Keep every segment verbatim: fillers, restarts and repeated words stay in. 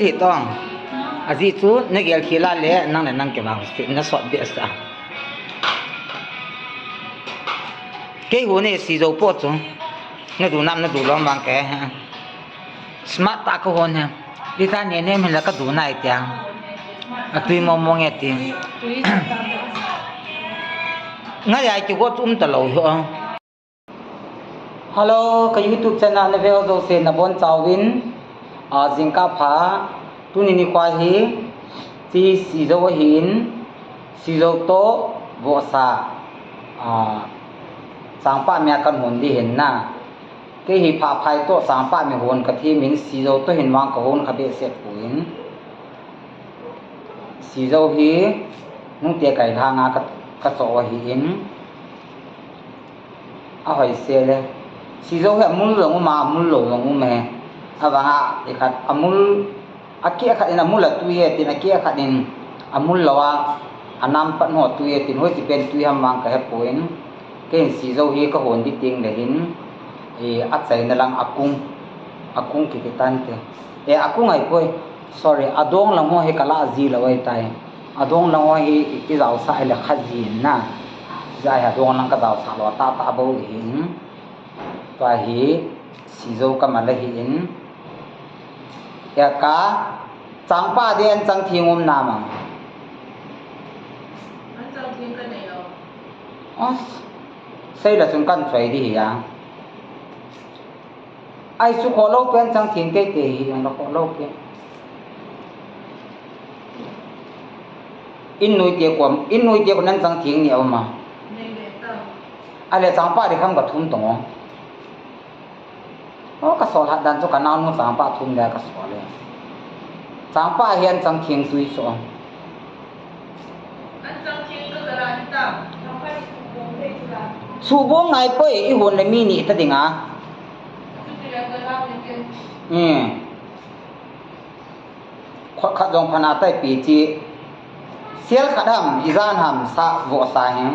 Hi tong. Ajeh chu nagel khel a le nang le nang kibang sih, nasot behseh a. Kei hon e, Sizo po chu. Nadu nam nadu lom vang kei. Smart tah kahon e. Itih a ne ne min la kadu nai tia. Atui mong mong e ti. Ngai ai ti go chu um talou hi o. Hello, ka YouTube channel na ve ho jouse nabonchauvin, a, jingkah pha, tuni nikho hi, hiche Sizo ahin, Sizo toh vohsa, a, changpah mia kan hon ding ahin na. Kei hi Phaiphai toh changpah mi hon ka them in, Sizo toh hin vang ka hon kha behseh poi. Sizo hi, nungte kai lhanga ka, ka choh ahin. Ahoi se le. Sizo hi amul jong um a, amul lou jong um e. Avang a, ikhat amul, akeh khat in amul a tui e tin, akeh khat in amul lou a, anam pat ho tui e tin, hoiche pen tui ham vang ka hepoi. Kei hin Sizo hi ka hon ding teng le hin, e, achaina lang akung, akung kiti tante. E, akung ahipoi. Sorry, adong lang ho hi ka lah ji lou ahitai. Adong lang ho hi i, i jaosah le kha ji in na. Hijeh a hi adong lang ka jaosah lou tahtah bou ahin. Tua hi Sizo ka mal ahin. Ya ka changpah ding anchang theng um nam a. Anchang theng ka nei lou. Os. Sei la chun kan choi ding hi a. Ai chu kholou pen chang theng kei te hi, an la kholou pen. In noi te kom, in noi te kom nan chang theng ni a um a. Nei le ta. Ale changpah ding kham ka thum tong o. O, ka sol hat dan chu ka naonu changpah thum le ka sol le. Changpah hi anchang theng tui chu. Anchang theng ka ga la ni ta. Changpah hi suhbong thei chu la. Suhbong ngai poi, i hon le mi ni ta ding a. Chu ti le ga la ni ke. Hmm. Khut khat jong phan a tai pi chi. Sel khat ham, ijat ham sa vohsa hi.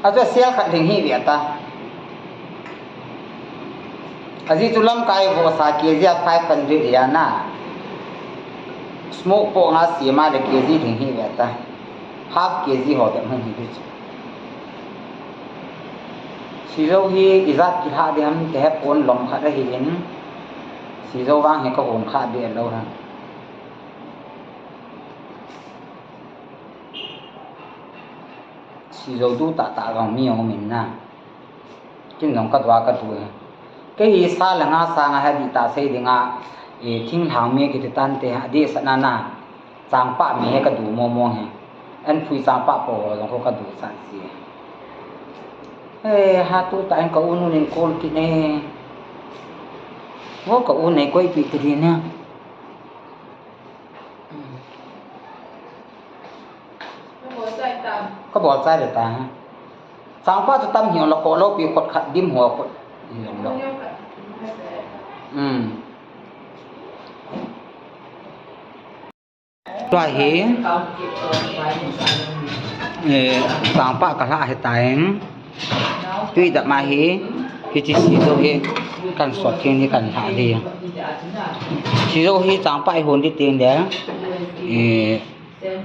Achu sel khat ding hi ve ta. Ajeh chu lamkai vohsa K G a five hundred hi a na. Smoke po nga sima le K G ding hi ve ta. Half K G ho ve hung hi ve chu. Sizo hi ijat kilha ding ham ka hepon, lom khat ahin. Sizo vang hi ka hon kha be lou ham. Sizo du tahtah vang mi aum in na. Kin jong ka du a ka du e. Kei hi sa le nga sang a hi adih tah sei ding a, e, thinglhang mi kiti tante adih sa na na. Changpah mi hi ka du mong mong hi. An phui changpah po ho jong ko ka du chan si. E, ha tu tah in ka u nu nin kol kit e. Wo ka u nei koi pi ti di na. Ka bol chai le ta. Changpah chu tam hi la ko lo pi khut khat dim ho khut. Hi lo lo. Hmm. Tua hi, eh, changpah ka lha hi tai. Tui dam a hi, hiche Sizo hi kan sot theng hi kan lha ding. Sizo hi changpah i hon ding teng le, eh,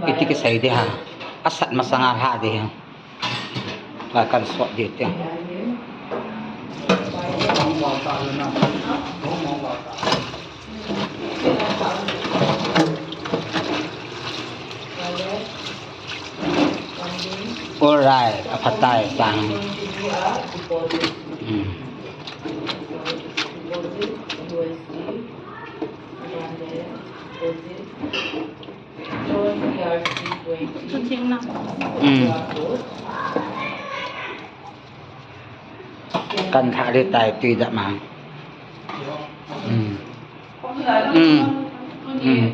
iti kisei ding ham. Asat masang a lha ding. Tua kan sot ding teng. Alright, aphatai tang. Hmm. Hmm. Kan lha ding tai tui dam a. Hmm. Hmm. Hmm.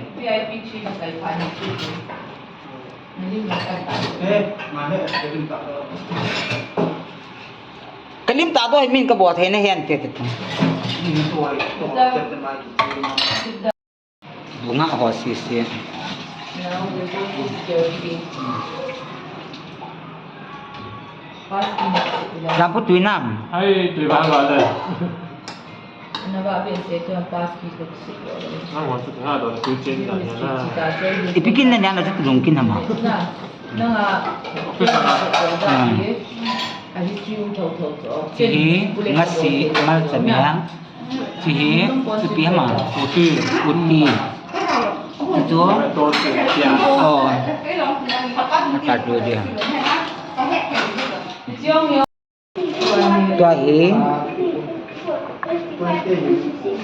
Ka lim ta doh min ka bol thei na hen te te. Bunga ho sisi. Lampu tui nam. Hai, tui vang lo le. Nang mo chu nga do tui chen da na. Ipi kin na na chu lung kin hama. Nang a. Office a. Ah. Hi, ngasi, malcha mia. Hiche hi, ipi ham a? Uti. Uti. Hichu? Oh. Atat lou dia. Tua hi.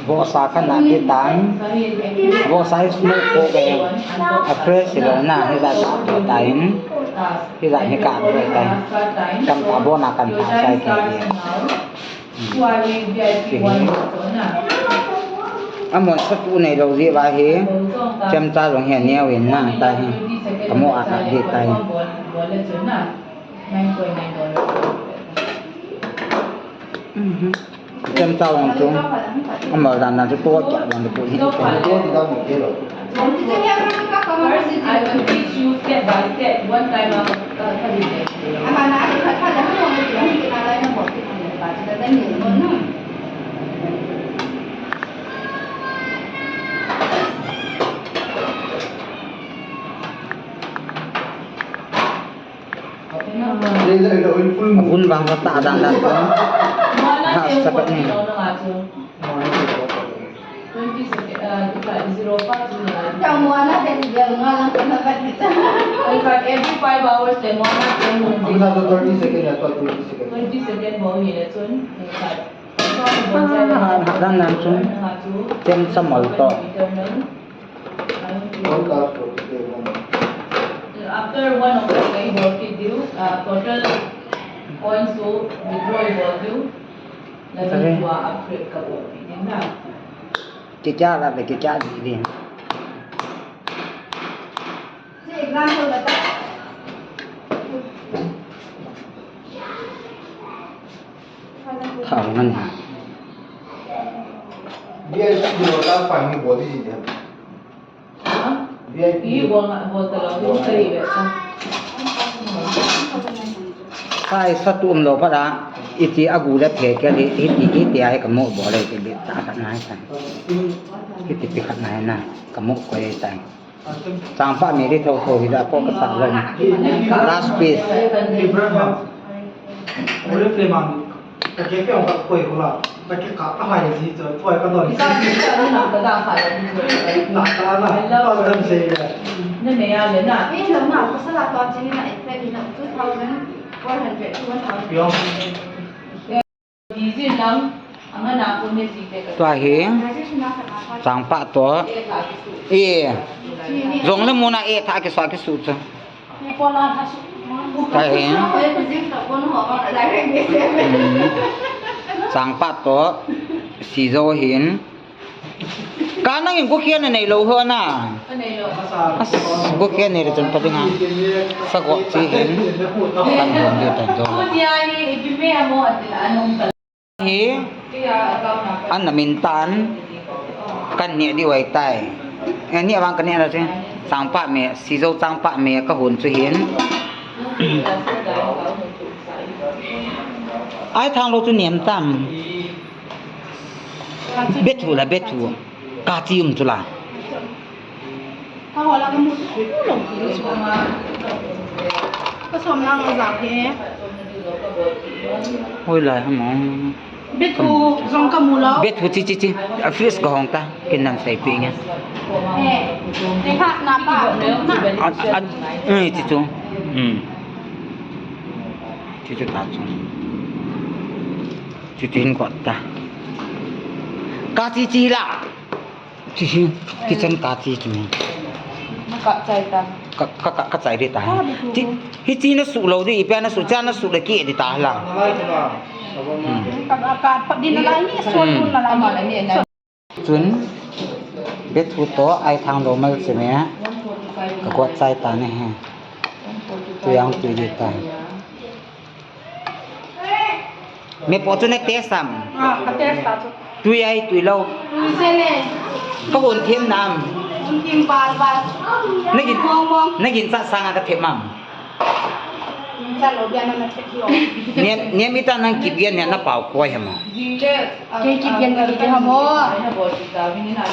Vohsa khat na ti tan. Vohsa hi smoke pork e. A fresh hilou na, hijat a ti tan. Hijat hi ka ti tan. Tamtah bon a kan ta sai ke hi. Amon satuh neilou jeh uva hi, chemcha jong hi aneo in na, tahi. Kamo a a di tahi. Chemcha jong chu, amol dan dan chu tua kia jong chu hi. First, I will teach you step by step, one time. Hun vang ka ta dan dan. Ha, sapat ni. Twenty second, ah, zero five, zero nine. Every five hours, then one hour, then one. Twenty second, twenty second. Twenty second, dan dan chu. Chemcha mol toh. After one o'clock, I work with you, uh, total points to withdraw with you. Kikya la le kikya di di. Thao ngan. V I P lo ta pa ni body ji de. V I P. Kai sa tu um lo pa da. Iti agu le phe ke di, iti, iti ai ka mo bo le ti bi ta khat nai sa. Iti pi khat nai na. Ka mo ko ai tai. Changpah me di tho tho hi da po ka sa lo. Last piece. Abraham. Oriflame a. Ka ke pe ong ka koi ko la. Ka ke ka ka hai ji cho, koi ka don. Isa, isa, na ka da ka la ni cho. Na ka la. I love you. Ka don se le. Na me ya le na. Ni lo na, ka sa la to ji ni na, exactly na two thousand four hundred to one thousand. Yo. Tua hi, changpah toh, e, jong le muna e tha kisa kisu chu. Tua hi, hmm, changpah toh, sijo hin, Ka nangin gukhen na neilou ho na. As, gukhen nei le chun pa dinga. Sagot chi hin. Kan hon diu tan jo. Hi. An na min tan. Kan neh diu ahitai. Ani vang kan neh na chi. Changpah me, sijo changpah me ka hon chu hin. Ai thang lou chu nem tam. Bethu la, bethu. Kachi um chu la. Ka hola ka mu chu lo chu. Ka som lang a jang he. Hoi lai ham. Bethu jong ka mu lo. Bethu chi chi chi. A fresh ka hong ta. Kin nang sai pi nge. Eh. Te kha na pa. A, a, eh, chi chu. Hmm. Chi chu ta chu. Chuti hin kot ta. Kachi chi la. Chi hi, kitchen kachi chu ni. Ka chai ta. Ka, ka, ka, ka chai di ta. Ka di tu. Chi, hichi na su lou di, ipi na su, cha na su le ki di ta la. Hmm. Ka, ka, pa di na lai ni, so tu na lai ni. Chun, bethu toh, ai thang lou mal che me. Ka kot chai ta ne he. Tu yang tu di ta. Me po chu na test am? Ah, ka test ta chu. Tui ai, tui lou. Tui se le. Ka hon them nam? Hon them bal bal. Na gin, mong mong. Na gin sa sanga ka them am? Niam, niam ita nang kip gen nia na pao koi hama. Kei kip gen ka kip hamo.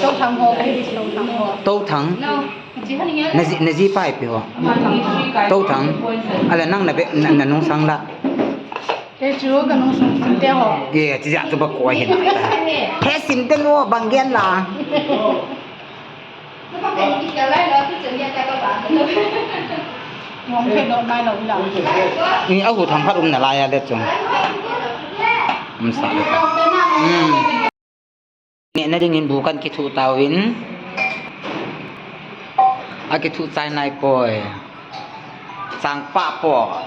Tou thang ho, kei tou thang ho. Tou thang? Na ji, na ji pai pi ho. Tou thang? Ala nang na be, na, na nung sang la. Kei chu ka nung sung sung te ho. Ye, ti ja tu ba koi hin. He sim te no, bang gen la. Ni a hu thang khat um na lai a le chung. Um sa le. Hmm. Neh na dingin bu kan kithuh tauvin. A kithuh chai nai poi. Changpah po.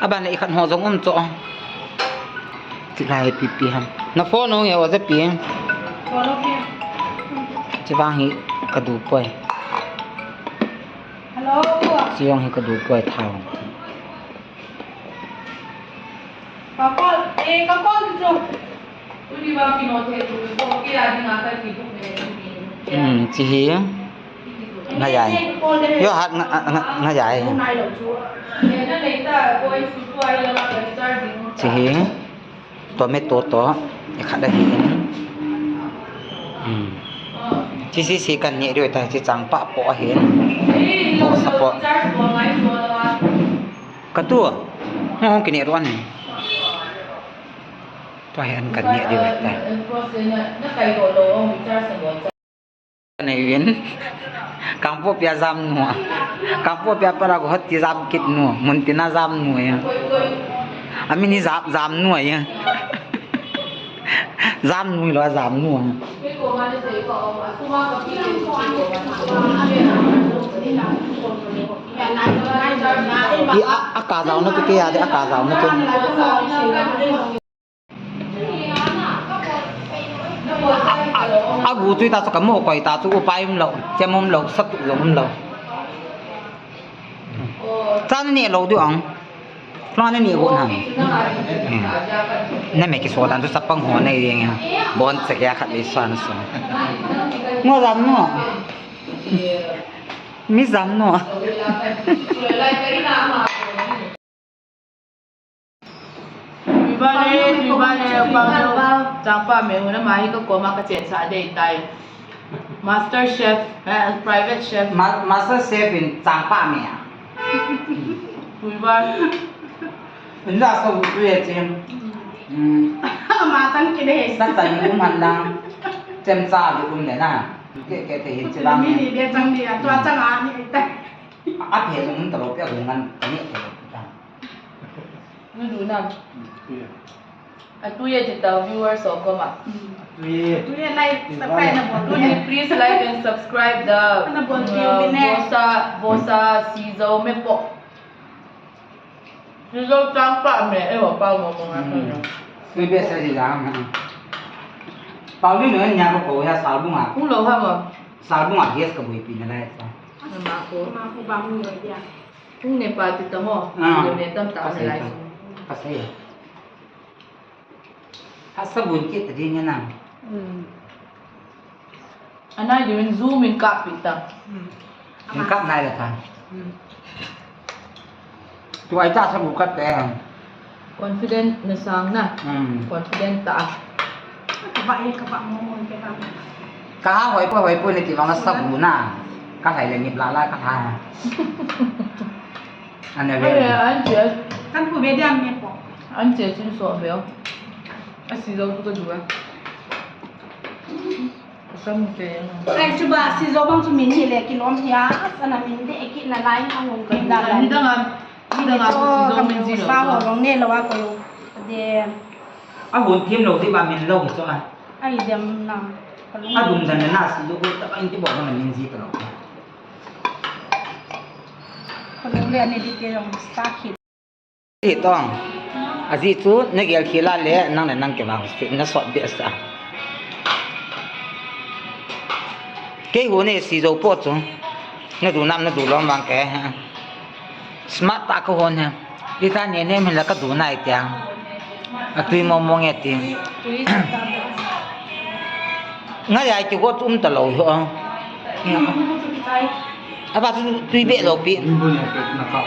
Aban le ikhat ho jong um cho. Tilai pipi ham. Na phone hung ya wa ja pi. Phone hung ya. Chivang hi ka du poi. Hello. Chivang hi ka du poi thao. Ka call, eh, ka call chu. Hmm, chi hi. Nga jai. Yo hat nga, nga, nga jai. Chi hi. Tomato to. Ikhat ahi. Hmm. Chi si si kan ni ri ta chi changpah po ahi. Po sa po. Ka tu. Hong kini ruan. Tua hi an kan neh diu ahitai. Nei vin. Kangpokpi a jam nu a. Kangpokpi a para ko hot ti jam kit nu. Muntin a jam nu a. Amin hi jam, jam nu a. Jam nu lo jam nu a. I a, a ka jao na tu ke ya de, a ka jao na tu. A, a gu tui ta chu ka mo koi ta chu upai um lo, chem um lo, sa tu jong um lo. Chan ni lo du ang. Plan ni gu na. Na me ki so dan chu sa pang ho na yeng. Bon che ya khat le san so. Ngo jam no. Mi jam no. Tui ba le, tui ba le, pang lo. Changpah me hu na ma hi ka koma ka chen sa dei tai. Master chef, eh, private chef. Ma-, master chef in changpah me a. Tui ba. Inda so tui e chin. Hmm. Ma chang ki de. Sa chang um han lang. Chem cha de um le na. Ke ke te hin chi lang. Mi ni de chang ni a, tua chang a ni ta. A phe jong um ta lo, pia jong ngan, ka neh ta lo, ta. Nu du nam. A tu ye ti ta viewers ho koma. Tu ye. Tu ye like, subscribe na bol. Tu ni please like and subscribe the, na bol uh, view ne. Bosa, Bosa Sizo me po. Sizo changpah me, eh, wa pa mo mo nga. Hmm. Tui be sa di jang. Pau ni no nya ko ko ya sal bunga. Hu lo ha mo. Sal bunga yes ka bui pi na lai ta. Ma ko. Ma ko ba mu lo ya. Kung Nepal ti ta mo. Ah. Kung Nepal tam ta ka sei lai ta. Ka sei. Asa bun kit ta ding na. Hmm. Anai di min zoom in kap pi ta. Hmm. In kap nai la ta. Hmm. Tu ai ta sa bu kap te. Confident na sang na. Hmm. Confident ta. Ka ba e, ka ba mo mo ke ba. Ka ha hoi po, hoi po ni ti ma nga sa bu na. Ka hai le ni bla la ka ha. Ana ve. Ai, an che. Kan pu ve diam me po. An che chin so ve. A si zo tu ka du a. Ka sa mu te. Ai chu ba si zo bang chu min hi le kilom hia. Sana min de ki na lai ang ong ka da. Ni da nga. Ni da nga ko si zo min ji lo. Sa ho long ne lo a ko yo. De. A hun thim lo di ba min lo hi chu a. Ai dem na. A dum dan na si zo ko ta ba in ti bo na min ji ta lo. Ko le ani di ke long sa khi. Hi tong. Ajeh chu na gel khel a le nang le nang kivang se na sot be sa. Kei hu ne si zo po chu. Na du nam na du lom vang ke. Smart ta ka hon he. Ita ne ne min la ka du nai tia. A tui mo mo nge ti. Nga ya ki go um ta lo ho. Aba tu tui be lo pi. Ni bu ne pe na kap.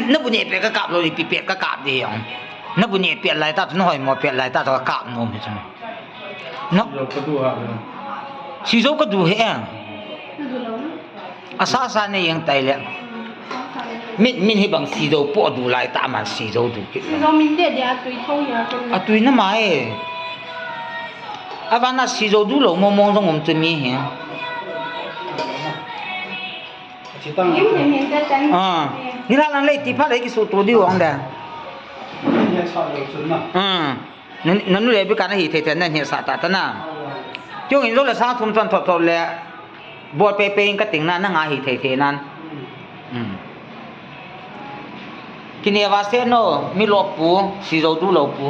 Na bu ne pe ka kap lo, ipi pe ka kap di jong. Na bu ne pe lai ta tu, na hoimo pe lai ta tu ka kap nom hi chu. No. Yo ka du ha. Si jo ka du he. Asa sa ne jeng tai le. Min, min hi bang si jo po du lai ta man si jo du ki. Si jo min de de a tui thong ya ko. A tui na mai. Avana si jo du lo mo mo jong um chu mi hi. Chitang. Im ne min de chan. Ah. Ni la lang le ti pha le ki su tu di wang de. Ni ya sa lo chun na. Ah. Nanu le bi ka na hi thei thei na hi sa ta ta na. Kiung in jo le sang thum chon thot thot le. Bol pe pe in ka ting na na nga hi thei thei nan. Kine va se no mi lo pu, si jo du lo pu.